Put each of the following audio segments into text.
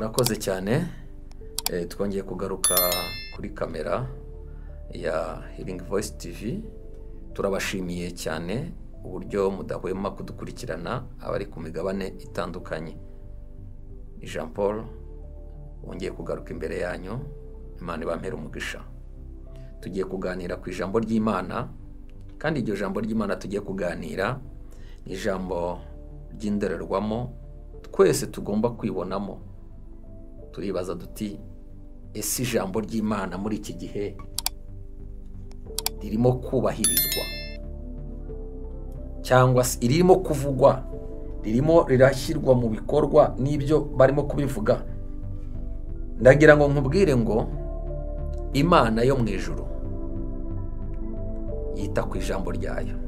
Murakoze cyane. Twongeye kugaruka kuri kamera ya Healing Voice TV. Turabashimiye cyane uburyo mudahwema kudukurikirana abari ku migabane itandukanye. Ni Jean Paul wongeye kugaruka imbere yanyu. Imana ibampere umugisha. Tugiye kuganira ku ijambo ry'Imana, kandi iryo jambo ry'Imana tugiye kuganira ni ijambo ry'indorerwamo twese tugomba kwibonamo. Turibaza duti: ese ijambo ry'Imana muri iki gihe ririmo kubahirizwa, cyangwa se irimo kuvugwa, ririmo rirashyirwa mu bikorwa n'ibyo barimo kubivuga? Ndagira ngo nkubwire ngo Imana yo mu ijuru yita ku ijambo ryayo.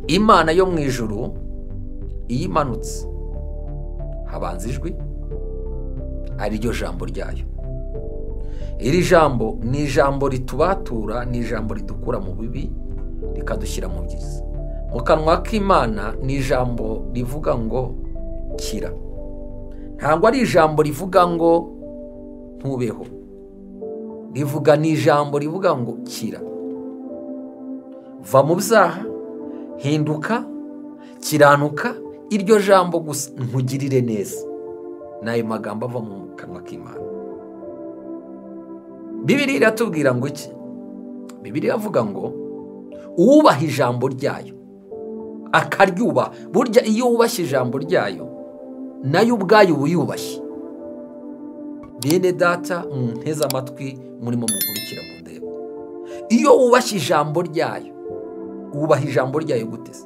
Imana yo mu ijuru iyo imanutse habanza ijwi, ari ryo jambo ryayo. Iri jambo ni ijambo ritubatura, ni ijambo ridukura mu bibi rikadushyira mu byiza. Mu kanwa k'Imana ni ijambo rivuga ngo kira, ntabwo ari ijambo rivuga ngo ntubeho. Rivuga, ni ijambo rivuga ngo kira, va mu byaha, hinduka, kiranuka. Iryo jambo gusa nkugirire neza, ni ayo magambo ava mu kanwa k'Imana. Bibiliya iratubwira ngo iki? Bibiliya iravuga ngo uwubaha ijambo ryayo akaryubaha. Burya iyo wubashye ijambo ryayo, nayo ubwayo uba uyubashye. Bene data munteze amatwi, murimo munkurikira mu ndeba. Iyo wubashye ijambo ryayo, wubaha ijambo ryayo gute se?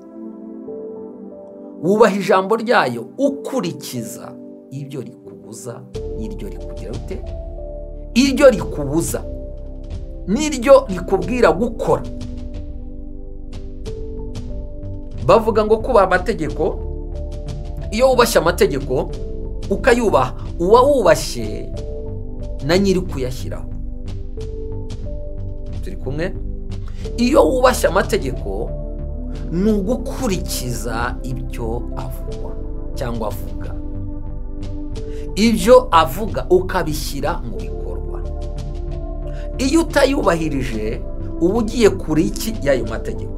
Wubaha ijambo ryayo ukurikiza ibyo rikubuza n'iryo rikugira ute, iryo rikubuza n'iryo rikubwira gukora. Bavuga ngo kubaha amategeko. Iyo wubashye amategeko ukayubaha, uba wubashye na nyiri kuyashyiraho. Turi kumwe? Iyo wubashye amategeko ni ugukurikiza ibyo avugwa cyangwa avuga, ibyo avuga ukabishyira mu bikorwa. Iyo utayubahirije uba ugiye kure iki y'ayo mategeko.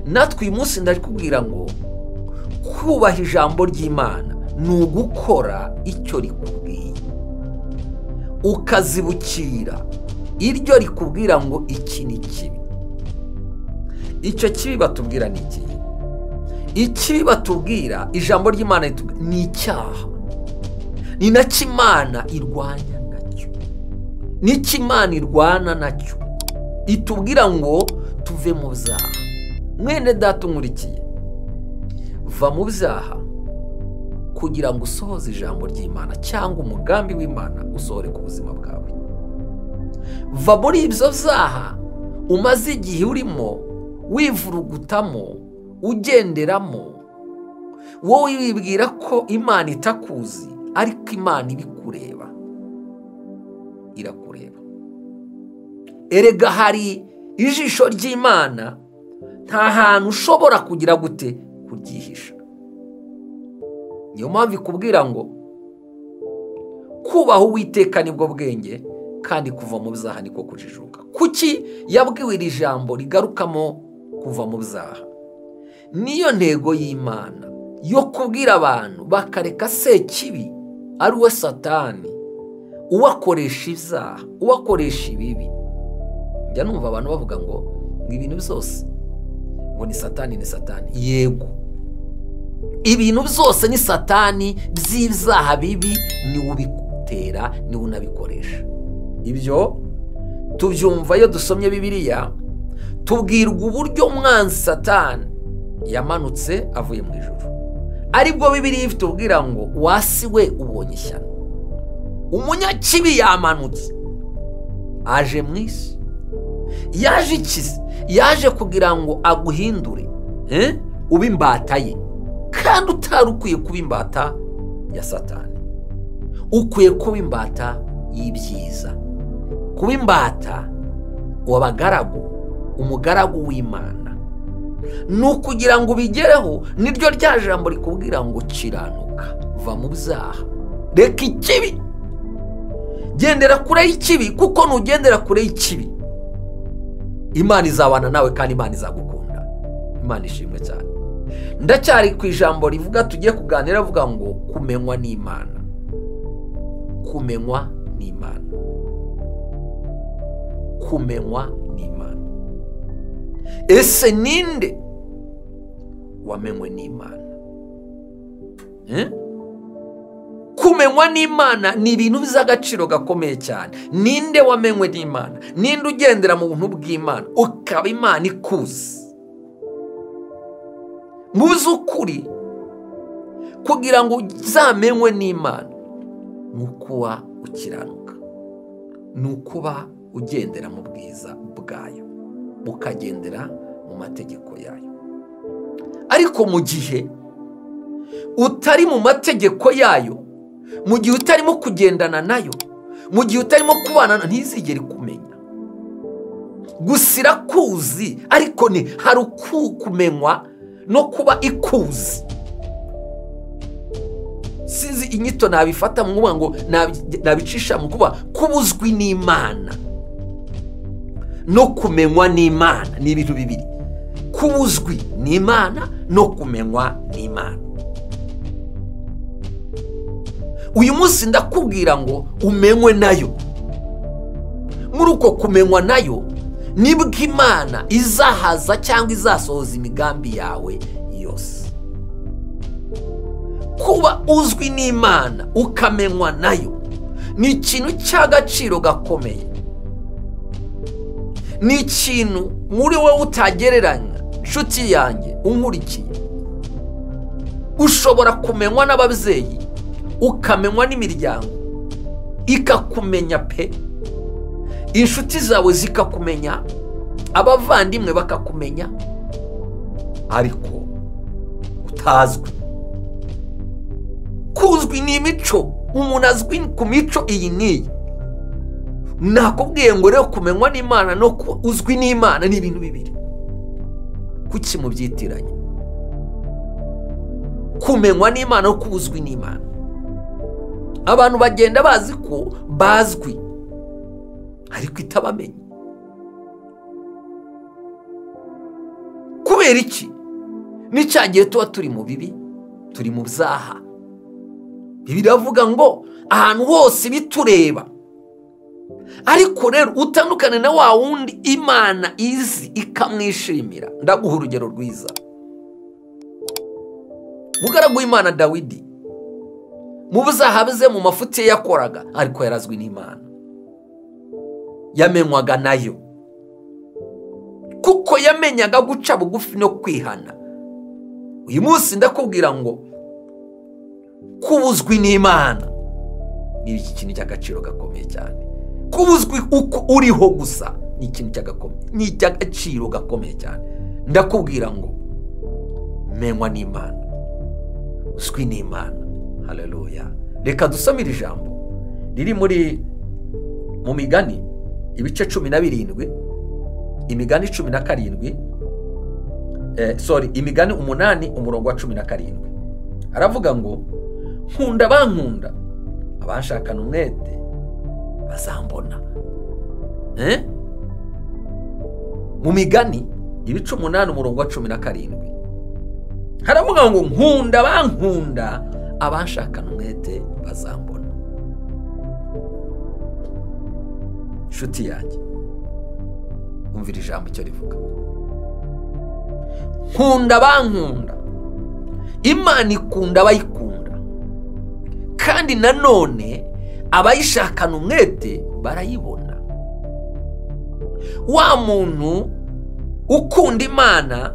Natwe uyu munsi ndakubwira ngo kubaha ijambo ry'Imana ni ugukora icyo rikubwiye, ukazibukira iryo rikubwira ngo iki ni kibi. Icyo kibi batubwira ni iki? Ikibi batubwira, ijambo ry'Imana ni icyaha. Ni nacyo Imana irwanya nacyo, nicyo Imana irwana nacyo, itubwira ngo tuve mu byaha. Mwene data unkurikiye, va mu byaha kugira ngo usohoze ijambo ry'Imana cyangwa umugambi w'Imana usohore ku buzima bwawe. Va muri ibyo byaha umaze igihe urimo wivurugutamo, ugenderamo, wowe wibwira ko Imana itakuzi, ariko Imana ibikureba, irakureba. Erega hari ijisho ry'Imana, nta hantu ushobora kugira gute kuryihisha. Niyo mpamvu ikubwira ngo kubaha Uwiteka nibwo bwenge, kandi kuva mu byaha niko kujijuka. Kuki yabwiwe iri jambo rigarukamo kuva mu byaha? Niyo ntego y'Imana yo kubwira abantu bakareka sekibi, ari we Satani, uwakoresha ibyaha, uwakoresha ibibi. Njya numva abantu bavuga ngo ibintu byose ngo ni Satani, ni Satani. Yego, ibintu byose ni Satani, by'ibyaha bibi niwe ubitera, niwe unabikoresha. Ibyo tubyumva iyo dusomye Bibiliya, tubwirwa uburyo umwanzi Satani yamanutse avuye mu ijuru. Aribwo Bibiliya itubwira ngo wasi we ubonye ishyano, umunyakibi yamanutse aje mu isi. Yaje ikize, yaje kugira ngo aguhindure ube imbata ye, kandi utari ukwiye kuba imbata ya Satani. Ukwiye kuba imbata y'ibyiza, kuba imbata w'abagaragu, umugaragu w'Imana. Ni ukugira ngo ubigereho, niryo rya jambo rikubwira ngo kiranuka, va mu byaha, Reka ikibi, gendera kure y'ikibi, kuko nugendera kure y'ikibi Imana izabana nawe kandi Imana izagukunda. Imana ishimwe cyane. Ndacyari ku ijambo rivuga tugiye kuganira avuga ngo kumenywa n'Imana. Kumenywa n'Imana. Kumenywa n'Imana. Ese ninde wamenywe n'Imana? Kumenywa n'Imana ni ibintu by'agaciro gakomeye cyane. Ninde wamenywe n'Imana? Ninde ugendera mu buntu bw'Imana ukaba Imana ikuzi? Mu by'ukuri kugira ngo uzamenywe n'Imana ni ukuba ukiranuka, ni ukuba ugendera mu bwiza bwayo, ukagendera mu mategeko yayo. Ariko mu gihe utari mu mategeko yayo, mu gihe utarimo kugendana nayo, mu gihe utarimo kubana, ntizigere kumenya. Gusa irakuzi, ariko ni hari ukumenywa no kuba ikuzi. Sinzi inyito nabifata mu kuvuga ngo nabicisha mu kuba kubuzwi n'Imana no kumenywa n'Imana ni ibintu bibiri. Kubuzwi n'Imana no kumenywa n'Imana. Uyu munsi ndakubwira ngo umenywe nayo. Muri uko kumenywa nayo nibwo Imana izahaza cyangwa izasohoza imigambi yawe yose. Kuba uzwi n'Imana ukamenywa nayo ni ikintu cy'agaciro gakomeye, ni ikintu muri wowe utagereranya. Nshuti yanjye unkurikiye, ushobora kumenywa n'ababyeyi, ukamenywa n'imiryango ikakumenya pe, inshuti zawe zikakumenya, abavandimwe bakakumenya, ariko utazwi. Kuzwi ni imico, umuntu azwi ku mico iyi n'iyi. Nakubwiye ngo rero kumenywa n'Imana no uzwi n'Imana ni ibintu bibiri. Kuki mubyitiranya? Kumenywa n'Imana no kubuzwi n'Imana. Abantu bagenda bazi ko bazwi, ariko itabamenye. Kubera iki? Ni cya gihe tuba turi mu bibi, turi mu byaha. Biravuga ngo ahantu hose bitureba. Ariko rero utandukane na wa wundi Imana izi ikamwishimira. Ndaguha urugero rwiza. Mugaragu w'Imana Dawidi, mu buzahabuze mu mafuti ye yakoraga, ariko yarazwi n'Imana, yamenywaga nayo, kuko yamenyaga guca bugufi no kwihana. Uyu munsi ndakubwira ngo kubuzwi n'Imana ni ikintu cy'agaciro gakomeye cyane. Kubuzwi uko uriho gusa ni ikintu ni icy'agaciro gakomeye cyane. Ndakubwira ngo menywa n'Imana, uzwi n'Imana. Haleluya. Reka dusomere ijambo riri muri mu migani ibice 17, imigani 17, imigani 8 umurongo wa 17. Aravuga ngo nkunda bankunda, abanshakana umwete bazambona. Mu migani ibice 8 umurongo wa 17 haravuga ngo nkunda bankunda, abanshakana umwete bazambona. Nshuti yanjye, umvira ijambo icyo rivuga. Nkunda bankunda, Imana ikunda abayikunda, kandi nanone abayishakana umwete barayibona. Wa muntu ukunda Imana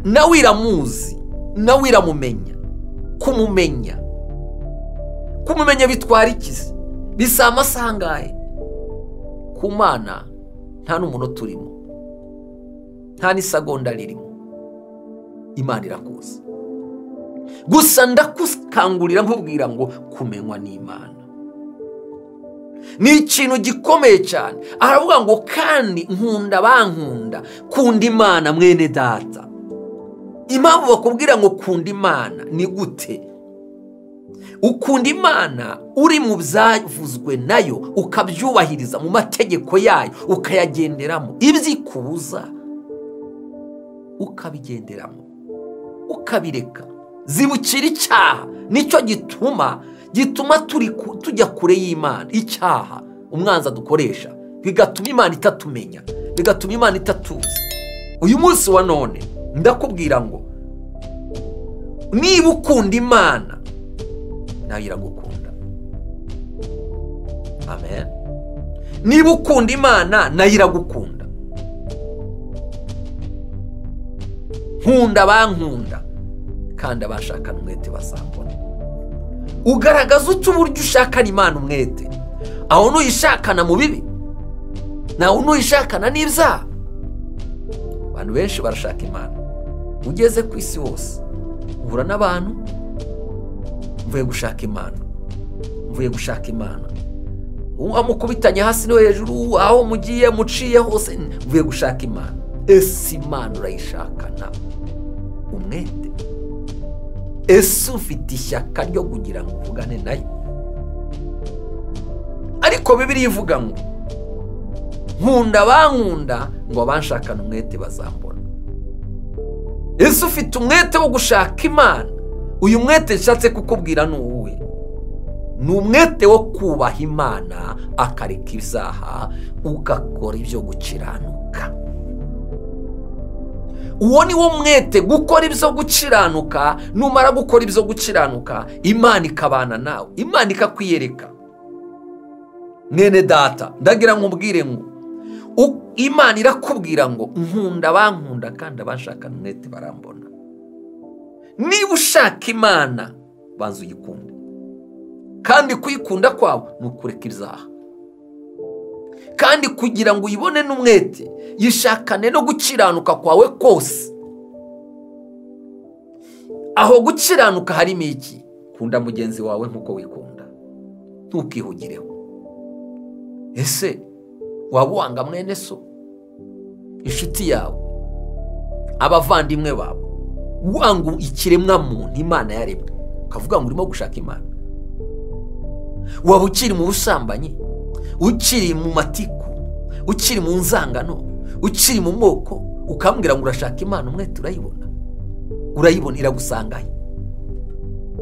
nawe iramuzi, nawe iramumenya. Kumumenya bitwara ikizi? Bisa amasaha angahe? Ku Mana nta n'umunota turimo, nta n'isegonda ririmo. Imana irakuzi. Gusa ndakukangurira nkubwira ngo kumenywa n'Imana ni ikintu gikomeye cyane. Aravuga ngo kandi nkunda bankunda, kunda Imana mwene data. Impamvu bakubwira ngo kunda Imana ni gute? Ukunda Imana uri mu byavuzwe nayo, ukabyubahiriza mu mategeko yayo, ukayagenderamo, ibyikubuza ukabigenderamo, ukabireka. Zibukira icyaha, nicyo gituma tujya kure y'Imana. Icyaha umwanzi adukoresha bigatuma Imana itatumenya, bigatuma Imana itatuzi. Uyu munsi wa none ndakubwira ngo niba ukunda Imana nayo iragukunda. Amen. Niba ukunda Imana nayo iragukunda. Nkunda abankunda kandi abashakana umwete bazambona. Ugaragaza ute uburyo ushakana Imana umwete? Aho nuyishakana mu bibi, naho nuyishakana n'ibyaha. Abantu benshi barashaka Imana. Ugeze ku isi hose uhura n'abantu, mvuye gushaka Imana, mvuye gushaka Imana. Amukubitanye hasi no hejuru, aho mugiye muciye hose, mvuye gushaka Imana. Ese Imana urayishakana umwete? Ese ufite ishyaka ryo kugira ngo uvugane nayo? Ariko Bibiliya ivuga ngo nkunda abankunda ngo abanshakana umwete bazambona. Ese ufite umwete wo gushaka Imana? Uyu mwete nshatse kukubwira ni uwuhe? Ni umwete wo kubaha Imana, akareka ibyaha, ugakora ibyo gukiranuka. Uwo ni wo mwete, gukora ibyo gukiranuka. Numara gukora ibyo gukiranuka, Imana ikabana nawe, Imana ikakwiyereka. Mwene data, ndagira nkubwire ngo Imana irakubwira ngo nkunda abankunda kandi abanshakana umwete barambona. Niba ushaka Imana, banza uyikunde. Kandi kuyikunda kwawe ni ukureka ibyaha. Kandi kugira ngo uyibone n'umwete, yishakane no gukiranuka kwawe kose. Aho gukiranuka harimo iki? Kunda mugenzi wawe nk'uko wikunda, ntukihugireho. Ese waba wanga mwene so, inshuti yawe, abavandimwe bawe, wanga ikiremwa muntu Imana yaremwe, ukavuga ngo urimo gushaka Imana? Waba ukiri mu busambanyi, ukiri mu matiku, ukiri mu nzangano, ukiri mu moko, ukambwira ngo urashaka Imana umwete? Urayibona? Urayibona iragusangaye?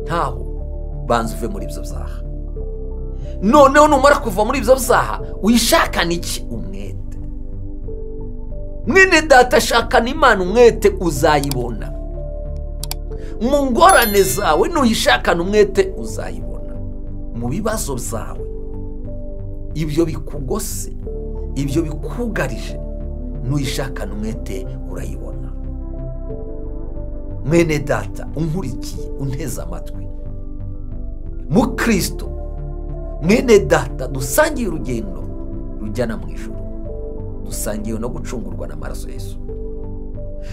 Ntaho. Banza uve muri ibyo byaha. Noneho numara kuva muri ibyo byaha, uyishakana iki? Umwete. Mwene data, shakana Imana umwete, uzayibona. Mu ngorane zawe nuyishakana umwete, uzayibona. Mu bibazo byawe, ibyo bikugose, ibyo bikugarije, nuyishakana umwete, urayibona. Mwene data unkurikiye, unteze amatwi, mu Kristo, mwene data dusangiye urugendo rujyana mu ijuru, dusangiye no gucungurwa n'amaraso Yesu.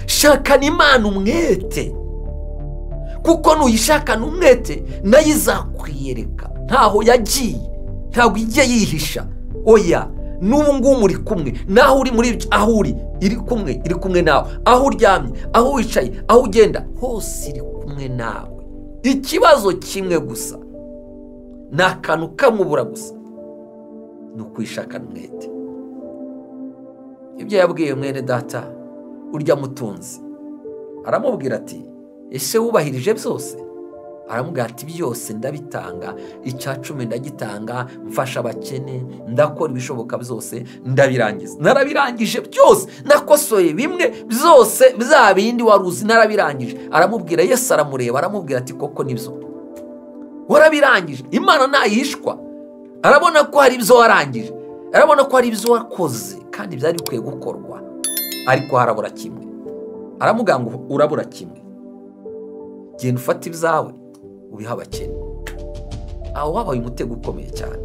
Shakana Imana umwete, kuko nuyishakana umwete nayo izakwiyereka. Ntaho yagiye, ntabwo ijya yihisha. Oya, n'ubu ngubu muri kumwe, naho uri muri aho uri iri kumwe, iri kumwe nawe. Aho uryamye, aho wicaye, aho ugenda hose iri kumwe nawe. Ikibazo kimwe gusa, ni akantu kamubura gusa, ni ukwishakana umwete. Ibyo yabwiye mwene data urya mutunzi, aramubwira ati ese wubahirije byose? Aramubwira ati byose ndabitanga, 10% ndagitanga, mfasha abakene, ndakora ibishoboka byose, ndabirangiza. Narabirangije byose, nakosoye bimwe byose, bya bindi waruzi narabirangije. Aramubwira, Yesu aramureba aramubwira ati koko nibyo warabirangije. Imana ntayishwa. Arabona ko hari ibyo warangije, arabona ko hari ibyo wakoze kandi byari bikwiye gukorwa, ariko harabura kimwe. Aramubwira ngo urabura kimwe, genda ufate ibyawe ubiha abakene. Aho wabaye umutego ukomeye cyane.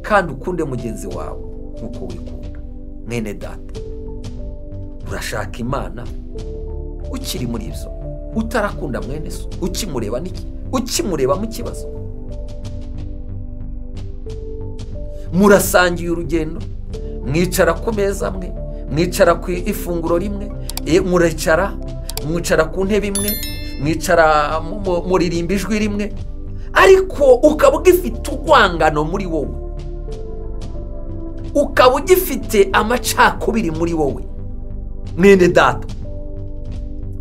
Kandi ukunde mugenzi wawe nk'uko wikunda. Mwene data, urashaka Imana ukiri muri ibyo, utarakunda mwene so, ukimureba n'iki, ukimureba mu kibazo. Murasangiye urugendo, mwicara ku meza amwe, mwicara ku ifunguro rimwe, muricara, mwicara ku ntebe imwe, mwicara muririmba ijwi rimwe, Ariko ukaba ugifite urwangano muri wowe, ukaba ugifite amacakubiri muri wowe, mwene data,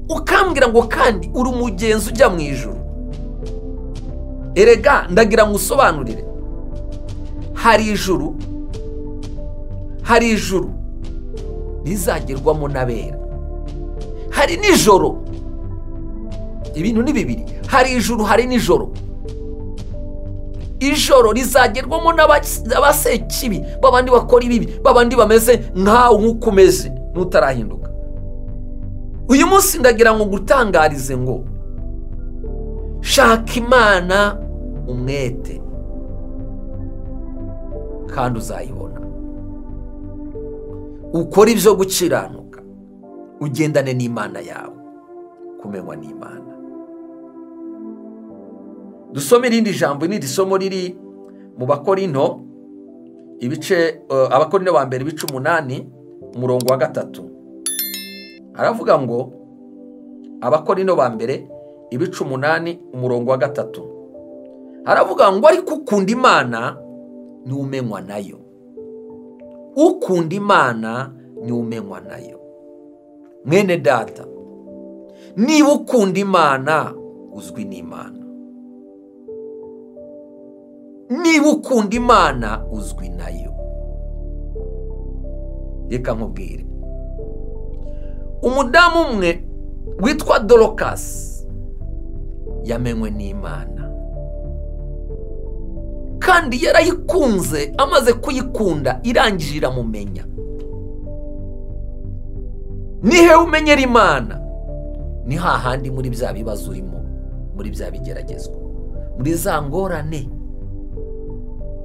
ukambwira ngo kandi uri umugenzi ujya mu ijuru. Erega ndagira ngo usobanurire, hari ijuru, hari ijuru rizagerwamo n'abera, hari n'ijoro. Ibintu ni bibiri, hari ijuru hari n'ijoro. Ijoro rizagerwamo n'abasekibi, babandi bakora ibibi, babandi bameze nkawe nk'uko umeze n'utarahinduka. Uyu munsi ndagira ngo ngutangarize ngo shaka Imana umwete kandi uzayibona. Ukora ibyo gukiranuka, ugendane n'Imana yawe, kumenywa n'Imana. Dusome irindi jambo, ni isomo riri mu Bakorinto ibice, Abakorinto ba mbere ibice 8 umurongo wa 3. Aravuga ngo Abakorinto ba mbere ibice 8 umurongo wa 3. Aravuga ngo ariko ukunda Imana ni umenywa nayo. Ukunda Imana ni umenywa nayo. Mwene data, niba ukunda Imana uzwi n'Imana. Niba ukunda Imana uzwi nayo. Reka nkubwire, umudamu umwe witwa Dorokasi yamenywe n'Imana, kandi yarayikunze. Amaze kuyikunda irangije iramumenya. Nihe umenyera Imana? Ni hahandi muri bya bibazo urimo, muri bya bigeragezwa, muri za ngorane,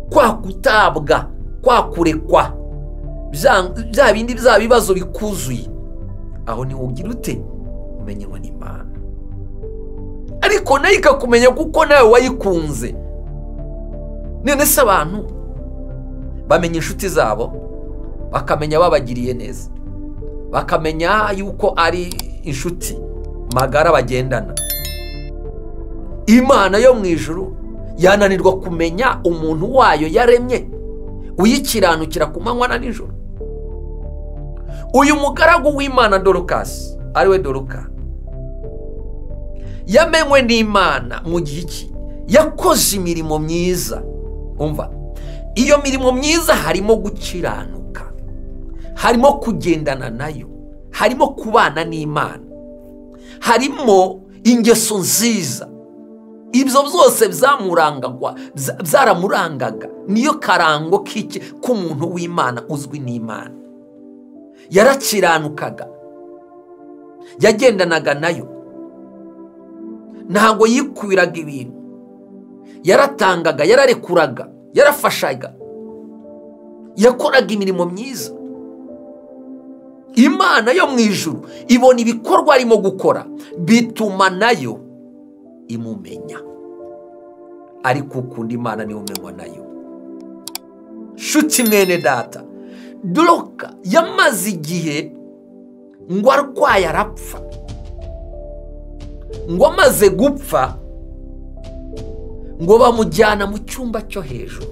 kwa kutabwa, kwa kurekwa, bya bindi bya bibazo bikuzuye. Aho ni ugira ute? Umenywa n'Imana. Ariko nayo ikakumenya kuko nawe wayikunze. None se abantu bamenya inshuti zabo, bakamenya babagiriye neza, bakamenya yuko ari inshuti magara bagendana. Imana yo mu ijuru yananirwa kumenya umuntu wayo yaremye, uyikiranukira ku manywa na nijoro? Uyu mugaragu w'Imana Dorokasi, ariwe Doroka, yamenywe n'Imana mu gihe iki? Yakoze imirimo myiza. Umva, iyo mirimo myiza harimo gukiranuka, harimo kugendana nayo, harimo kubana n'Imana, harimo ingeso nziza. Ibyo byose byaramurangaga. Niyo karango k'iki k'umuntu w'Imana uzwi n'Imana. Yarakiranukaga, yagendanaga nayo, ntabwo yikwiraga ibintu, yaratangaga, yararekuraga, yarafashaga, yakoraga imirimo myiza. Imana yo mu ijuru ibona ibikorwa arimo gukora, bituma nayo imumenya. Ariko ukunda Imana niwe umenywa nayo. Shuti mwene data, Doroka yamaze igihe ngo arwaye arapfa. Ngo amaze gupfa ngo bamujyana mu cyumba cyo hejuru.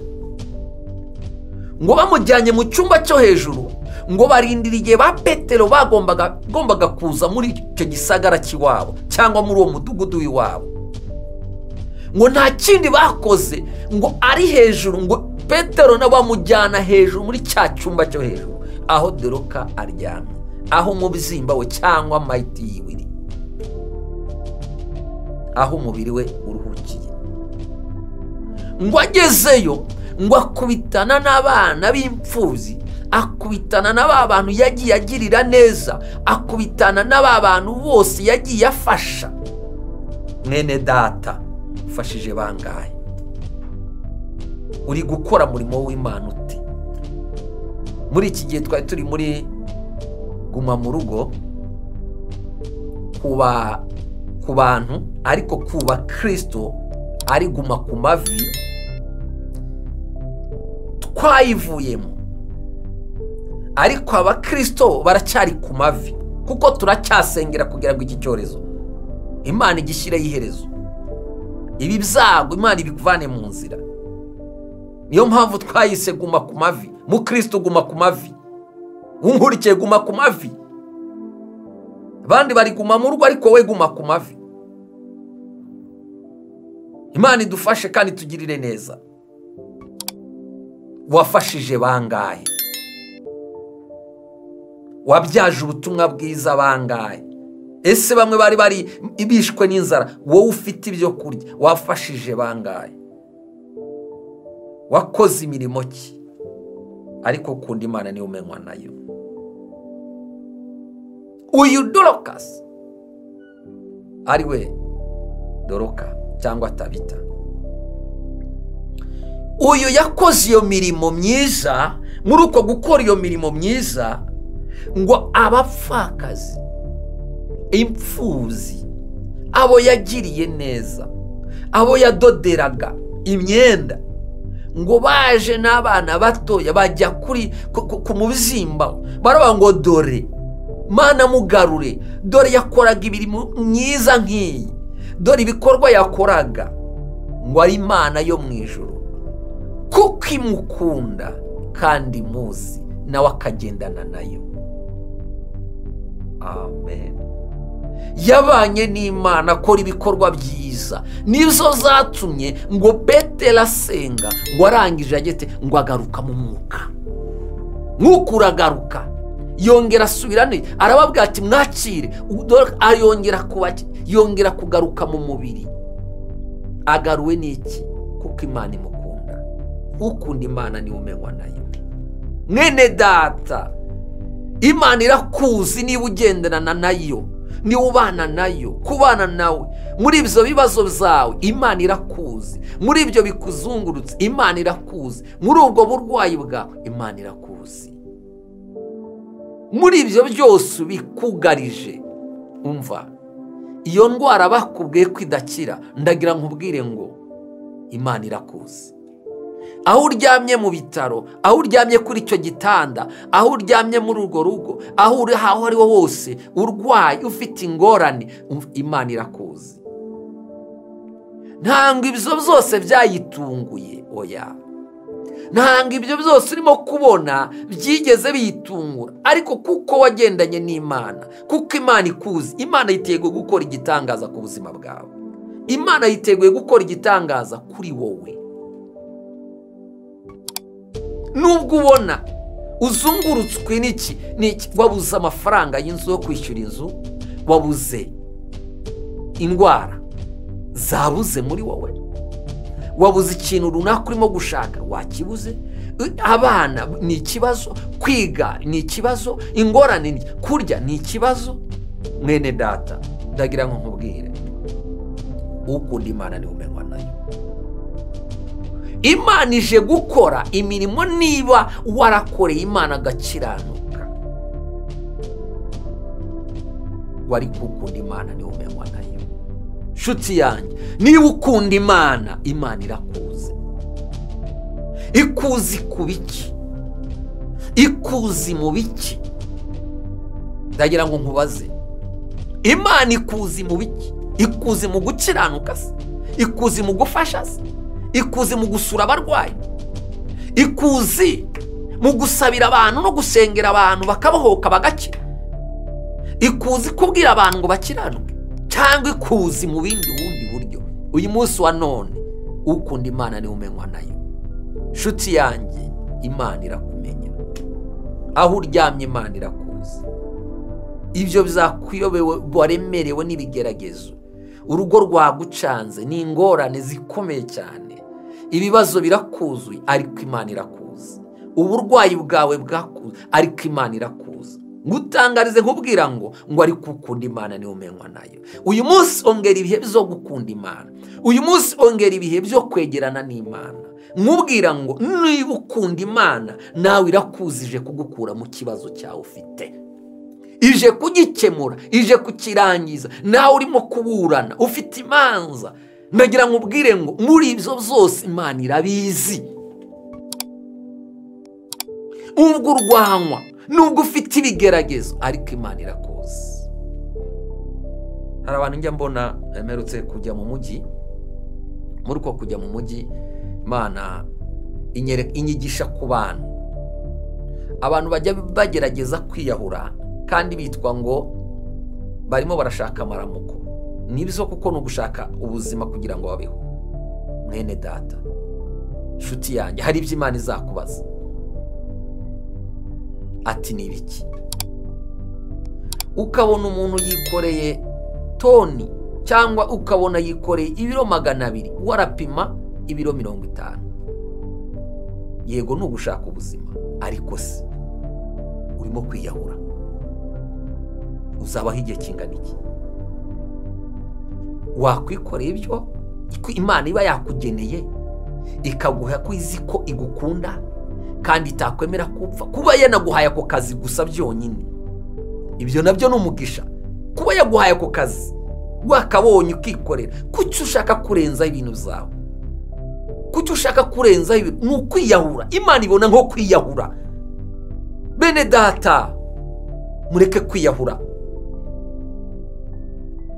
Ngo bamujyanye mu cyumba cyo hejuru, ngo barindira igihe ba Petero bagombaga kuza muri icyo gisagara cy'iwabo cyangwa muri uwo mudugudu w'iwabo. Ngo nta kindi bakoze, ngo ari hejuru, ngo Petero nabo bamujyana hejuru muri cya cyumba cyo hejuru aho Doroka aryamye, aho umubyimba we cyangwa mayiti yiwe iri, aho umubiri we uruhukiye. Ngo agezeyo ngo akubitana n'abana b'imfubyi, akubitana n'aba bantu yagiye agirira neza, akubitana n'aba bantu bose yagiye afasha. Mwene data, ufashije bangahe? Uri gukora umurimo w'Imana ute? Muri iki gihe twari turi muri guma mu rugo ku bantu, ariko kuba Kristo ari guma ku mavi, twayivuyemo. Ariko abakristo baracyari ku mavi, kuko turacyasengera kugira ngo iki cyorezo Imana igishyireho iherezo. Ibi byago Imana ibikuvane mu nzira. Niyo mpamvu twayise guma ku mavi. Mukristo guma ku mavi, unkurikiye guma ku mavi. Abandi bari guma mu rugo, ariko we guma ku mavi. Imana idufashe kandi tugirire neza. Wafashije bangahe? Wabyaje ubutumwa bwiza bangahe? Ese bamwe bari bari bishwe n'inzara, wowe ufite ibyo kurya wafashije bangahe? Wakoze imirimo ki? Ariko kunda Imana niyo umenywa nayo. Uyu Dorokasi ari we Doroka cyangwa Tabita, uyu yakoze iyo mirimo myiza. Muri uko gukora iyo mirimo myiza, ngo abapfakazi, imfubyi, abo yagiriye neza, abo yadoderaga imyenda, ngo baje n'abana batoya bajya kuri ku mubyimba, baravuga ngo dore Mana mugarure, dore yakoraga imirimo myiza nk'iyi, dore ibikorwa yakoraga, ngo ari Imana yo mu ijuru, kuko imukunda kandi muzi, nawe akagendana nayo. Amen. Yabanye n'Imana akora ibikorwa byiza, nizo zatumye ngo Petero asenga, ngo arangije agete ngo agaruka mu mwuka. Mwuka uragaruka, yongera asubirane, arababwira ati mwakire, ayongera kubaki, yongera kugaruka mu mubiri. Agaruwe n'iki? Kuko Imana imukunda. Ukunda Imana niwe umenywa nayo. Mwene data, Imana irakuzi niba ugenderana nayo, niba ubana nayo, kubana nawe muri ibyo bibazo byawe Imana irakuzi, muri ibyo bikuzungurutse Imana irakuzi, muri ubwo burwayi bwawe Imana irakuzi, muri ibyo byose bikugarije. Umva, iyo ndwara bakubwiye ko idakira, ndagira nkubwire ngo Imana irakuzi. Aho uryamye mu bitaro, aho uryamye kuri icyo gitanda, aho uryamye muri urwo rugo, aho uri aho ariho hose urwaye ufite ingorane, Imana irakuzi. Ntabwo ibyo byose byayitunguye, oya. Ntabwo ibyo byose urimo kubona byigeze biyitungura, ariko kuko wagendanye n'Imana, kuko Imana ikuzi, Imana yiteguye gukora igitangaza ku buzima bwawe. Imana yiteguye gukora igitangaza kuri wowe. Nubwo ubona uzungurutswe n'iki n'iki, wabuze amafaranga y'inzu yo kwishyura inzu, wabuze indwara zabuze muri wowe, wabuze ikintu runaka urimo gushaka wakibuze, abana ni ikibazo, kwiga ni ikibazo, ingorane ni kurya ni ikibazo. Mwene data, ndagira ngo nkubwire, ukunda Imana niwe umenywa nayo. Imana ije gukora imirimo niba warakoreye Imana agakiranuka, wari gukunda Imana niwe umenywa nayo. Nshuti yanjye, niba ukunda Imana, Imana irakuzi. Ikuzi ku biki? Ikuzi mu biki? Ndagira ngo nkubaze, Imana ikuzi mu biki? Ikuzi mu gukiranuka se? Ikuzi mu gufasha se? Ikuzi mu gusura abarwayi? Ikuzi mu gusabira abantu no gusengera abantu bakabohoka bagakira? Ikuzi kubwira abantu ngo bakiranuke? Cyangwa ikuzi mu bindi bundi buryo? Uyu munsi wa none ukunda Imana niwe umenywa nayo. Nshuti yanjye, Imana irakumenya. Aho uryamye Imana irakuzi. Ibyo bizakuyobewe waremerewe n'ibigeragezo, urugo rwagucanze ni ingorane zikomeye cyane, ibibazo birakuzuye, ariko Imana irakuzi. Uburwayi bwawe bwakuze, ariko Imana irakuzi. Ngutangarize nkubwira ngo ariko ukunda Imana niwe umenywa nayo. Uyu munsi ongera ibihe byo gukunda Imana. Uyu munsi ongera ibihe byo kwegerana n'Imana. Nkubwira ngo niba ukunda Imana, nawe irakuzije kugukura mu kibazo cyawe ufite, ije kugikemura, ije kukirangiza. Nawe urimo kuburana ufite imanza, ndagira nkubwire ngo muri ibyo byose Imana irabizi. Ubwo urwanywa, nubwo ufite ibigeragezo, ariko Imana irakuzi. Hari abantu njya mbona mperutse kujya mu mujyi, Muri uko kujya mu mujyi, Imana inyigisha ku bantu. Abantu bajya bagerageza kwiyahura kandi bitwa ngo barimo barashaka amaramuko. Nibyo kuko ni ugushaka ubuzima kugira ngo babeho. Mwene data, nshuti yanjye, hari ibyo Imana izakubaza. Ati ni ibiki? Ukabona umuntu yikoreye toni cyangwa ukabona yikoreye ibiro 200, warapima ibiro 50. Yego ni ugushaka ubuzima, ariko se urimo kwiyahura. Uzabaho igihe kingana iki? Wakwikoreye ibyo Imana iba yakugeneye, ikaguha ko izi ko igukunda kandi itakwemera kupfa. Kuba yanaguhaye ako kazi gusa byonyine, ibyo nabyo ni umugisha. Kuba yaguhaye ako kazi wakabonye ukikorera, kuki ushaka kurenzaho ibintu byawe? Kuki ushaka kurenzaho ibintu? Ni ukwiyahura. Imana ibona nko kwiyahura. Bene data, mureke kwiyahura.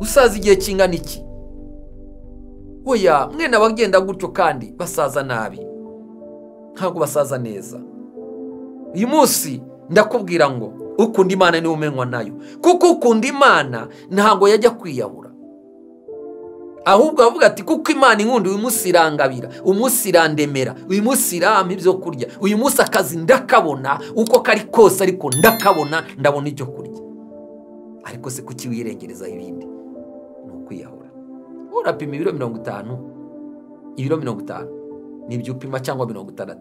Usaza igihe kingana iki? Oya, mwene abagenda gutyo kandi basaza nabi, ntabwo basaza neza. Uyu munsi ndakubwira ngo ukunda Imana niwe umenywa nayo, kuko ukunda Imana ntabwo yajya kwiyahura, ahubwo avuga ati kuko Imana inkunda, uyu munsi irangabira, umunsi irandemera, uyu munsi irampa ibyo kurya, uyu munsi akazi ndakabona uko kari kose, ariko ndakabona, ndabona ibyo kurya. Ariko se kuki wirengereza ibindi? Ni ukwiyahura. Urapima ibiro 50, ibiro 50 nibyo upima, cyangwa 60,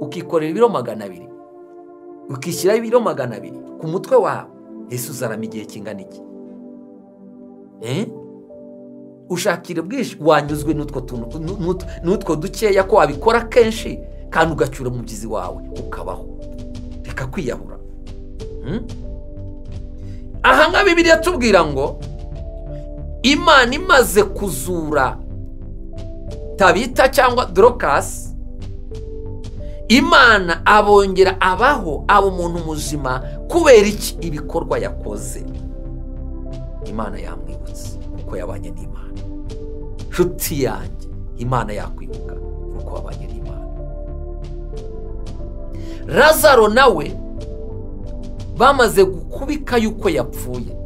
ukikorera ibiro 200, ukishyiraho ibiro 200 ku mutwe wawe. Ese uzarama igihe kingana iki? Ushakira bwinshi, wanyuzwe n'utwo tuntu, n'utwo dukeya, ko wabikora kenshi kandi ugacyura umubyizi wawe ukabaho. Reka kwiyahura. Aha ngaha Bibiliya tubwira ngo Imana imaze kuzura Tabita cyangwa Dorokasi, Imana abongera abaho, aba umuntu muzima. Kubera iki? Ibikorwa yakoze. Imana yamwibutse kuko yabanye n'Imana. Nshuti yanjye, Imana yakwibuka kuko wabanye n'Imana. Lazaro nawe bamaze gukubika yuko yapfuye,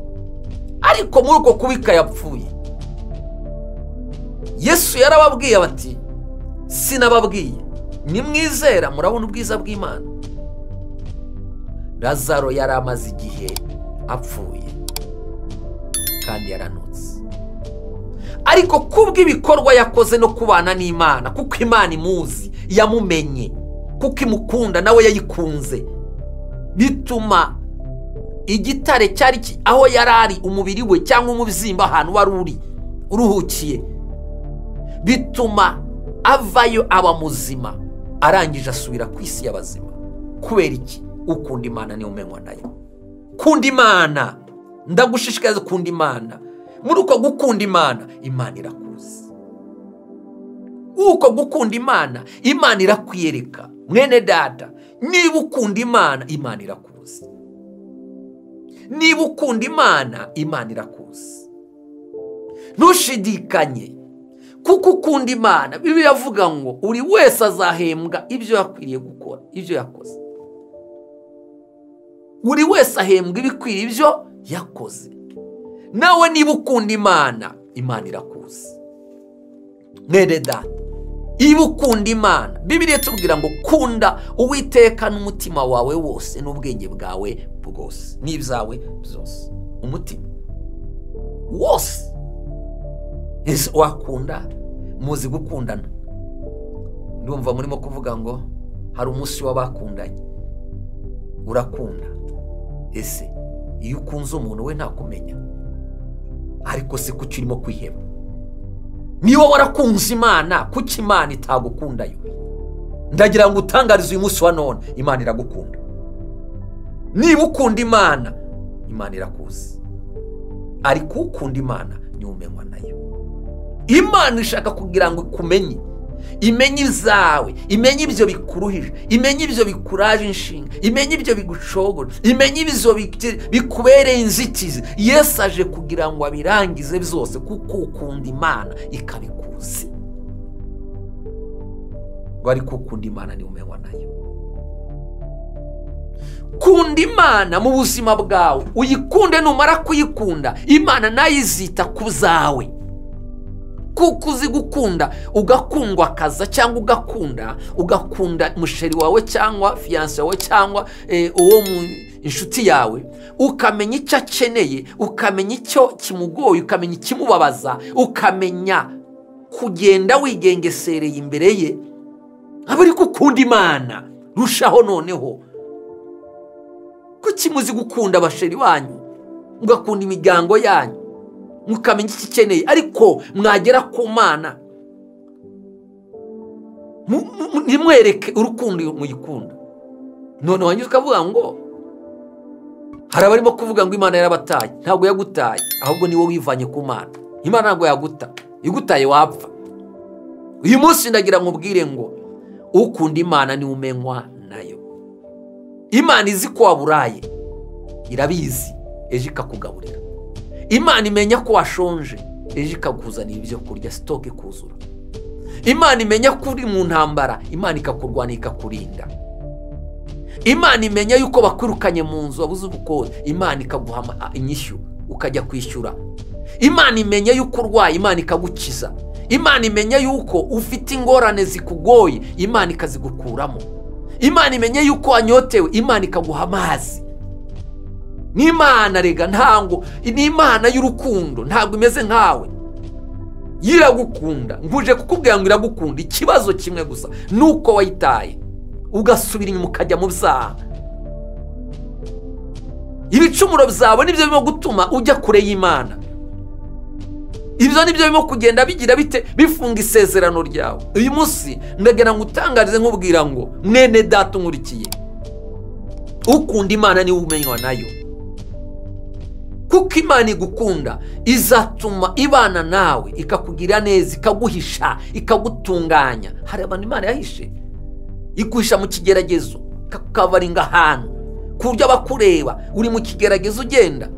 ariko muri uko kubika yapfuye, Yesu yarababwiye bati sinababwiye, nimwizera murabona ubwiza bw'Imana. Lazaro yari amaze igihe apfuye kandi yaranutse, ariko kubw'ibikorwa yakoze no kubana n'Imana, kuko Imana imuzi, yamumenye, kuko imukunda nawe yayikunze, bituma igitare cyari aho yari ari, umubiri we cyangwa umubyimba ahantu wari uri uruhukiye, bituma avayo aba muzima, arangije asubira ku isi y'abazima. Kubera iki? Ukunda Imana niwe umenywa nayo. Kunda Imana, ndagushishikariza kunda Imana. Muri uko gukunda Imana, Imana irakuzi. Uko gukunda Imana, Imana irakwiyereka. Mwene data, niba ukunda Imana, Imana irakuzi. Niba ukunda Imana, Imana irakuzi. Ntushidikanye kuko ukunda Imana. Bibiliya avuga ngo uri wese azahembwa ibyo yakwiriye gukora, ibyo yakoze. Buri wese ahembwa ibikwiriye ibyo yakoze. Nawe niba ukunda Imana, Imana irakuzi. Mwene data, niba ukunda Imana, Bibiliya itubwira ngo kunda Uwiteka n'umutima wawe wose n'ubwenge bwawe bwose n'ibyawe byose. Umutima wose. Ese wakunda? Muzi gukundana. Ndumva murimo kuvuga ngo hari umunsi w'abakundanye. Urakunda. Ese iyo ukunze umuntu we ntakumenya, ariko se kuki urimo kwiheba? Niba warakunze Imana, kuki Imana itagukundayo? Ndagira ngo utangarize uyu munsi wa none, Imana iragukunda. Niba ukunda Imana, Imana irakuzi. Ariko ukunda Imana niwe umenywa nayo. Imana ishaka kugira ngo ikumenye, imenye izawe, imenye ibyo bikuruhije, imenye ibyo bikuraje inshinga, imenye ibyo bigucogora, imenye ibyo bikubereye inzitizi. Yesu aje kugira ngo abirangize byose, kuko ukunda Imana ikabikuzi. Ngo ariko ukunda Imana niwe umenywa nayo. Kunda Imana mu buzima bwawe, uyikunde. Numara kuyikunda, Imana nayo izita ku zawe, kuko uzi gukunda ugakundwa akaza, cyangwa ugakunda musheri wawe cyangwa fiancé wawe cyangwa uwo mu inshuti yawe, ukamenya icyo akeneye, ukamenya icyo kimugoye, ukamenya ikimubabaza, ukamenya kugenda wigengesereye imbere ye. Aba ari gukunda Imana rushaho. Noneho kuki muzi gukunda abasheri banyu, mugakunda imiryango yanyu, mukamenya icyo ikeneye, ariko mwagera ku Mana ntimwereke urukundo muyikunda? None wanyuze ukavuga ngo hari abarimo kuvuga ngo Imana yarabataye. Ntabwo yagutaye, ahubwo ni wowe wivanye ku Mana. Imana ntabwo yaguta, igutaye wapfa. Uyu munsi ndagira ngo ubwire ngo ukunda Imana niwe umenywa nayo. Imana izi ko waburaye, irabizi, ejo ikakugaburira. Imana imenya ko washonje, ejo ikakuzanira ibyo kurya, stock ikuzura. Imana imenya ko uri mu ntambara, Imana ikakurwana, ikakurinda. Imana imenya yuko bakwirukanye mu nzu, wabuze ubukode, Imana ikaguha inyishyu ukajya kwishyura. Imana imenya yuko urwaye, Imana ikagukiza. Imana imenya yuko ufite ingorane zikugoye, Imana ikazigukuramo. Imana imenya yuko wanyotewe, Imana ikaguha amazi. N'Imana rega ntango ni Imana y'urukundo, ntabwo imeze nkawe. Iragukunda. Nguje kukubwira ngo iragukunda. Ikibazo kimwe gusa nuko wayitaye, ugasubira inyuma, ukajya mu byaha. Ibicumuro byawe nibyo birimo gutuma ujya kure y'Imana. Ibyo nibyo birimo kugenda bigira bite? Bifunga isezerano ryawe. Uyu munsi ndagira ngo utangarize nkubwira ngo mwene data unkurikiye, ukunda Imana niwe umenywa nayo, kuko Imana igukunda izatuma ibana nawe, ikakugira neza, ikaguhisha, ikagutunganya. Hari abantu Imana yahishe, iguhisha mu kigeragezo, ikakukabaringa ahantu ku buryo abakureba uri mu kigeragezo, ugenda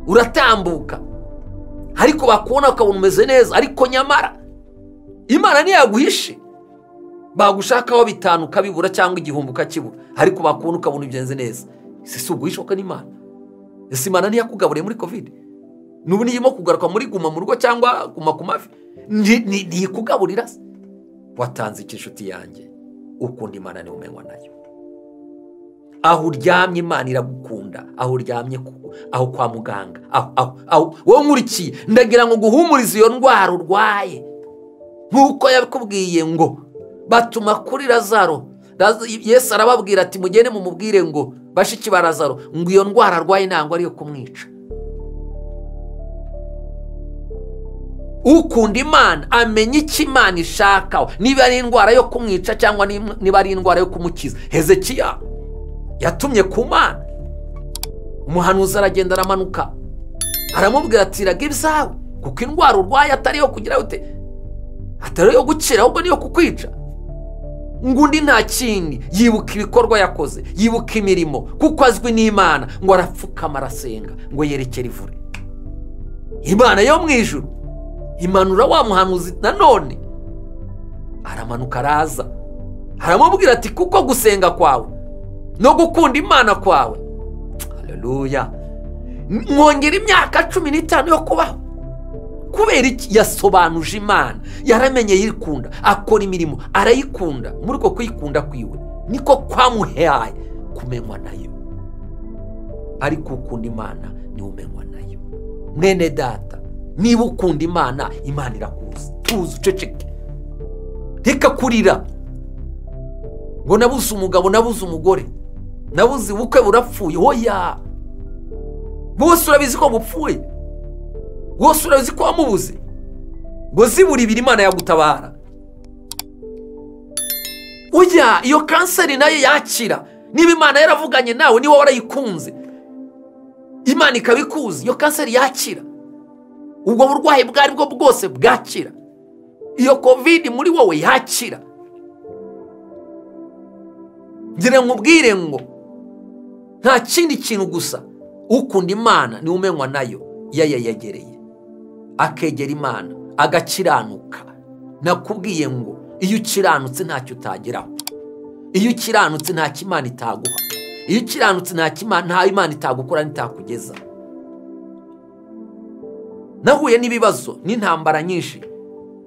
uratambuka, ariko bakubona ukabona umeze neza, ariko nyamara Imana ntiyaguhishe. Bagushakaho 5 ukabibura cyangwa 1000 ukakibura, ariko bakubona ukabona ugenze neza. Ese si uguhishoka n'Imana? Ese Imana ntiyakugaburiye muri Covid? N'ubu niyimo kugaruka muri guma mu rugo cyangwa guma ku mavi, ntikugaburira se? Watanze iki, inshuti yanjye? Ukunda Imana niwe umenywa nayo. Aho uryamye Imana iragukunda, aho uryamye, aho kwa muganga, aho wowe nkurikiye, ndagira ngo guhumurize iyo ndwara urwaye, nk'uko yakubwiye ngo batuma kuri Lazaro. Yesu arababwira ati mugende mumubwire ngo bashiki ba Lazaro ngo iyo ndwara arwaye ntabwo ariyo kumwica. Ukunda Imana amenya icyo Imana ishaka, niba ari indwara yo kumwica cyangwa niba ari indwara yo kumukiza. Hezekiya yatumye ku Mana, umuhanuzi aragenda aramanuka, aramubwira ati raga ibyawe, kuko indwara urwaye atari yo kugira ute, atari yo gukira, ahubwo niyo kukwica. Ngo undi nta kindi, yibuka ibikorwa yakoze, yibuka imirimo, kuko azwi n'Imana, ngo arapfukama arasenga ngo yerekere ivure. Imana yo mu ijuru imanura wa muhanuzi nanone, aramanuka araza, aramubwira ati kuko gusenga kwawe no gukunda Imana kwawe, haleluya, mwongera imyaka 15 yo kubaho. Kubera iki? Yasobanuje Imana, yaramenye yikunda, akora imirimo arayikunda. Muri uko kuyikunda kwiwe niko kwamuhaye kumenywa nayo. Ariko ukunda Imana niwe umenywa nayo. Mwene data, niba ukunda Imana, Imana irakuzi. Tuzi uceceke, reka kurira ngo nabuze umugabo, nabuze umugore, nabuze ubukwe burapfuye. Oya, bose urabizi ko bupfuye, bose urabizi ko wamubuze, ngo zibura ibiri Imana yagutabara. Oya, iyo kanseri nayo yakira. Niba Imana yaravuganye nawe, niba warayikunze, Imana ikabikuzi, iyo kanseri yakira. Ubwo burwayi bwari bwo bwose bwakira. Iyo Covid muri wowe yakira. Ngira nkubwire ngo nta kindi kintu gusa, ukunda Imana niwe umenywa nayo. Yayegereye, akegera Imana, agakiranuka. Nakubwiye ngo Iyo ukiranutse ntacyo utageraho. Iyo ukiranutse ntacyo Imana itaguha. Iyo ukiranutse nta Imana itagukora n'itakugeza. Nahuye n'ibibazo n'intambara nyinshi,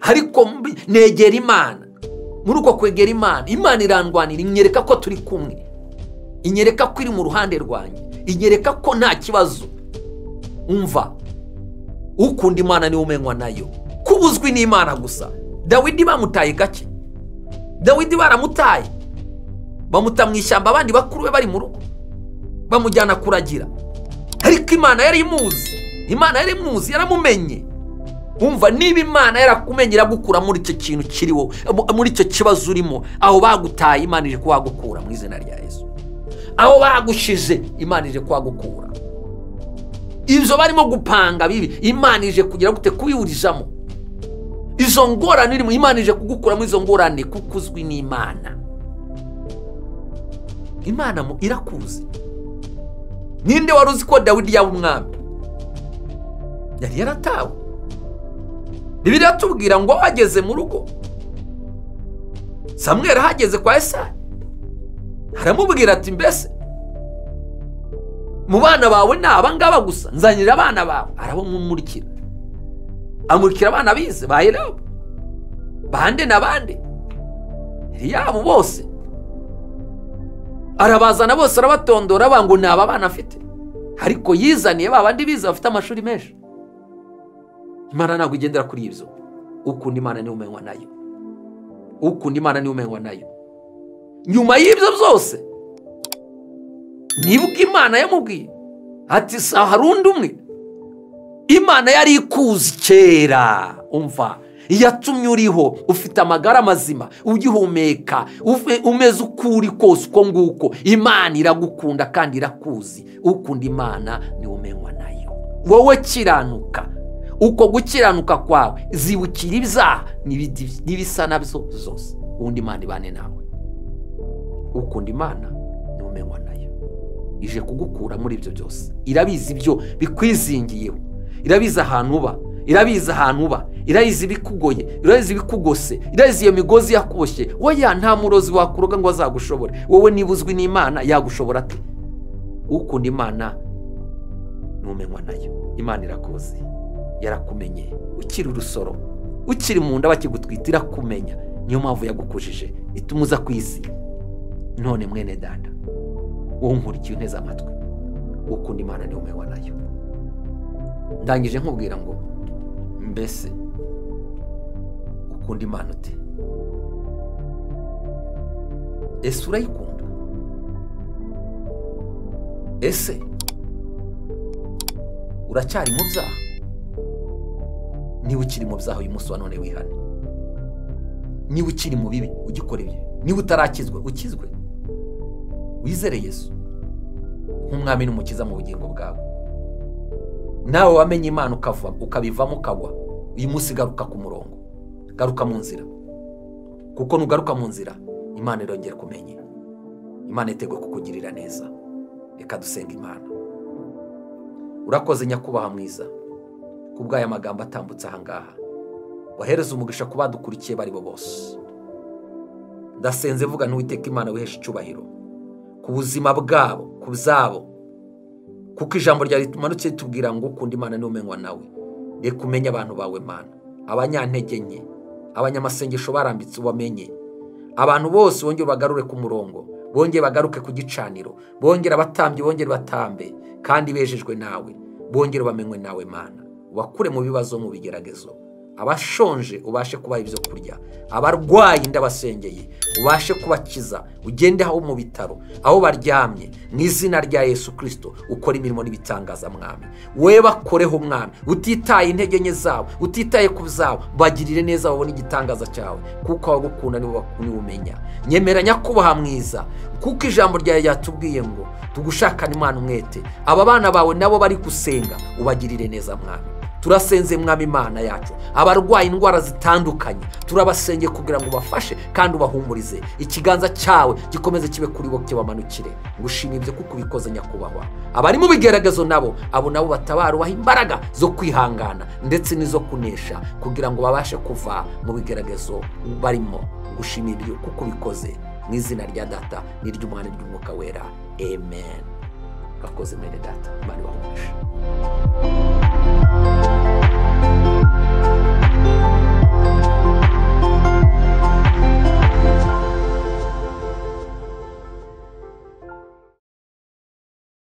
ariko negera Imana. Muri uko kwegera Imana, Imana irandwanira, inyereka ko turi kumwe, inyereka ko iri mu ruhande rwanjye, inyereka ko nta kibazo. Umva, ukunda Imana niwe umenywa nayo. Kubuzwi n'Imana gusa. Dawidi bamutaye gake. Dawidi baramutaye, bamuta mu ishyamba, abandi bakuru be bari mu rugo, bamujyana kuragira. Ariko Imana yari imuzi, Imana yari imuzi, yaramumenye. Umva, niba Imana yarakumenye iragukura muri icyo kintu kiriho, muri icyo kibazo urimo, aho bagutaye Imana ije kuhagukura mu izina rya Yesu. Aho bagushize Imana ije kuhagukura. Ibyo barimo gupanga bibi, Imana ije kugira gute kubiburizamo. Izo ngorane irimo, Imana ije kugukura muri izo ngorane kuko uzwi n'Imana. Imana irakuzi. Ninde wari uzi ko Dawidi yaba umwami? Yari yaratawe. Bibiliya iratubwira ngo ageze mu rugo, Samweli ahageze kwa Yesayi aramubwira ati mbese mu bana bawe ni aba ngaba gusa, nzanira abana bawe. Arabamumurikira, amurikira abana bize ba Eliyabu, bande na bande, Eliyabu bose arabazana bose, arabatondora ngo ni aba bana afite. Ariko yizaniye ba bandi bize bafite amashuri menshi. Imana ntabwo igendera kuri ibyo. Ukunda Imana niwe umenywa nayo. Ukunda Imana niwe umenywa nayo. Nyuma y'ibyo byose nibwo Imana yamubwiye ati hari undi umwe. Imana yari ikuzi kera. Umva, yatumye uriho ufite amagara mazima, ugihumeka, umeze uko uri kose uko nguko. Imana iragukunda kandi irakuzi. Ukunda Imana niwe umenywa nayo. Wowe kiranuka. Uko gukiranuka kwawe zibukira ibyaha n'ibisa nabyo zose, ubundi Imana ibane nawe. Ukunda Imana niwe umenywa nayo. Ije kugukura muri ibyo byose. Irabizi ibyo bikwizingiyeho, irabizi ahantu uba, irabizi ahantu uba, irabizi ibikugoye, irabizi ibikugose, irabizi iyo migozi yakuboshye. Oya, nta murozi wakuroga ngo azagushobore. Wowe niba uzwi n'Imana yagushobora ate? Ukunda Imana niwe umenywa nayo. Imana irakuzi, yarakumenye ukiri urusoro, ukiri mu nda bakigutwita irakumenya. Niyo mpamvu yagukujije ituma uza ku isi. None mwene dada, wowe unkurikiye unteze amatwi, ukunda Imana niwe umenywa nayo. Ndangije nkubwira ngo mbese ukunda Imana ute? Ese urayikunda? Ese uracyari mu byaha? Niba ukiri mu byaha uyu munsi wa none wihane. Niba ukiri mu bibi ugikora ibyo, niba utarakizwa ukizwe, wizere Yesu nk'umwami n'umukiza mu bugingo bwawe. Nawe wamenye Imana ukava, ukabivamo ukagwa, uyu munsi garuka ku murongo, garuka mu nzira. Kuko nugaruka mu nzira, Imana irongera kumenye. Imana iteguye kukugirira neza. Reka dusenga Imana. Urakoze nyakubahwa mwiza kubw'aya magambo atambutse aha ngaha. Wahereza umugisha ku badukurikiye bari bo bose. Ndasenze vuga n'Uwiteka Imana wihesha icyubahiro ku buzima bwabo, ku byabo. Kuko ijambo ryawe rimanutse ritubwira ngo ukunda Imana niwe umenywa nawe. Reka umenye abantu bawe Mana, abanyantege nke, abanyamasengesho barambitse ubamenye. Abantu bose bongere bagarure ku murongo, bongere bagaruke ku gicaniro, bongere abatambyi bongere batambe, kandi bejejwe nawe, bongere bamenywe nawe Mana. Ubakure mu bibazo, mu bigeragezo. Abashonje ubashe kubaha ibyo kurya, abarwayi ndabasengeye ubashe kubakiza, ugende aho mu bitaro aho baryamye mu izina rya Yesu Kristo, ukora imirimo n'ibitangaza mwami. We bakoreho mwami, utitaye intege nke zabo, utitaye ku zabo, bagirire neza babone igitangaza cyawe, kuko abagukunda nibo umenya. Nyemera nyakubaha mwiza, kuko ijambo ryawe ryatubwiye ngo tugushakane Imana umwete. Aba bana bawe nabo bari gusenga, ubagirire neza mwami. Turasenze Mwami Imana yacu, abarwaye indwara zitandukanye turabasenge kugira ngo ubafashe kandi ubahumurize. Ikiganza cyawe gikomeze kibe kuri bo, kibamanukire. Ngushimiye ibyo kuko ubikoze Nyakubahwa. Abari mu bigeragezo nabo, abo nabo batabara, ubaha imbaraga zo kwihangana ndetse n'izo kunesha kugira ngo babashe kuva mu bigeragezo barimo. Ngushimiye ibyo kuko ubikoze mu izina rya Data n'iry'Umwana n'iry'Umwuka Wera, amen. Urakoze mwene Data, Imana ibahe umugisha.